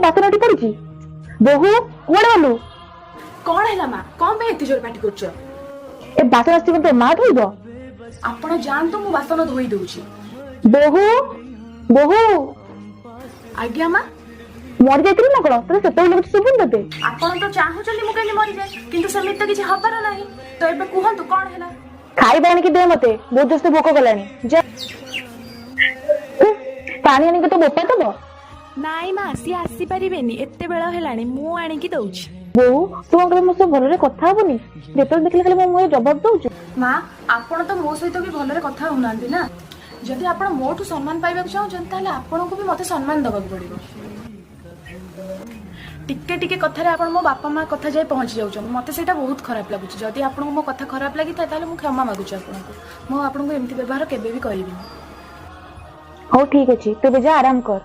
ବାସନ ଏଠି ପଡିଛି। ବୋହୁ, କୁଆଡେ ଗଲୁ? କଣ ହେଲା ମା? କଣ ପାଇଁ ଏତେ ଜୋର ପାଟି କରୁଛ? ଏ ବାସନ ଆସିବ ତୋ ମା ଧୋଇବ? ଆପଣ ଯାଆନ୍ତୁ, ମୁଁ ବାସନ ଧୋଇ ଦଉଛି। ବୋହୁ, ବୋହୁ! ଆଜ୍ଞା ମା। ମରି ଯାଇଥିଲୁ ନା କଣ? ତୋତେ ସେତେବେଳେ କିଛି ଶୁଭୁନି ତତେ? ଆପଣ ତ ଚାହୁଁଛନ୍ତି ମୁଁ କେମିତି ମରିଯାଏ, କିନ୍ତୁ ସେମିତି ତ କିଛି ହବାର ନାହିଁ। ତ ଏବେ କୁହନ୍ତୁ, କଣ ହେଲା? ଖାଇବା ଆଣିକି ଦେ ମତେ, ବହୁତ ଜୋରସେ ଭୋକ କଲାଣି, ଯା। ପାଣି ଆଣିକି ତୋ ବୋପା ଦବ? ନାଇଁ ମା, ସିଏ ଆସିପାରିବେନି, ଏତେ ବେଳ ହେଲାଣି, ମୁଁ ଆଣିକି ଦଉଛି। ବୋହୁ, ତୁ କଣ କେବେ ମୋ ସହ ଭଲରେ କଥା ହବୁନି? ଯେତେବେଳେ ଦେଖିଲେ ଖାଲି ମୋ ମୁହଁରେ ଜବାବ ଦଉଛୁ। ମା, ଆପଣ ତ ମୋ ସହିତ ବି ଭଲରେ କଥା ହଉନାହାନ୍ତି ନା। ଯଦି ଆପଣ ମୋଠୁ ସମ୍ମାନ ପାଇବାକୁ ଚାହୁଁଛନ୍ତି, ତାହେଲେ ଆପଣଙ୍କୁ ବି ମତେ ସମ୍ମାନ ଦେବାକୁ ପଡିବ। ଟିକେ ଟିକେ କଥାରେ ଆପଣ ମୋ ବାପା ମା କଥା ଯାଇ ପହଞ୍ଚି ଯାଉଛନ୍ତି। ମତେ ସେଇଟା ବହୁତ ଖରାପ ଲାଗୁଛି। ଯଦି ଆପଣଙ୍କୁ ମୋ କଥା ଖରାପ ଲାଗିଥାଏ, ତାହେଲେ ମୁଁ କ୍ଷମା ମାଗୁଛି ଆପଣଙ୍କୁ। ମୁଁ ଆପଣଙ୍କୁ ଏମିତି ବ୍ୟବହାର କେବେ ବି କରିବିନି। ହଉ, ଠିକ ଅଛି, ତୁ ଏବେ ଯା, ଆରାମ କର।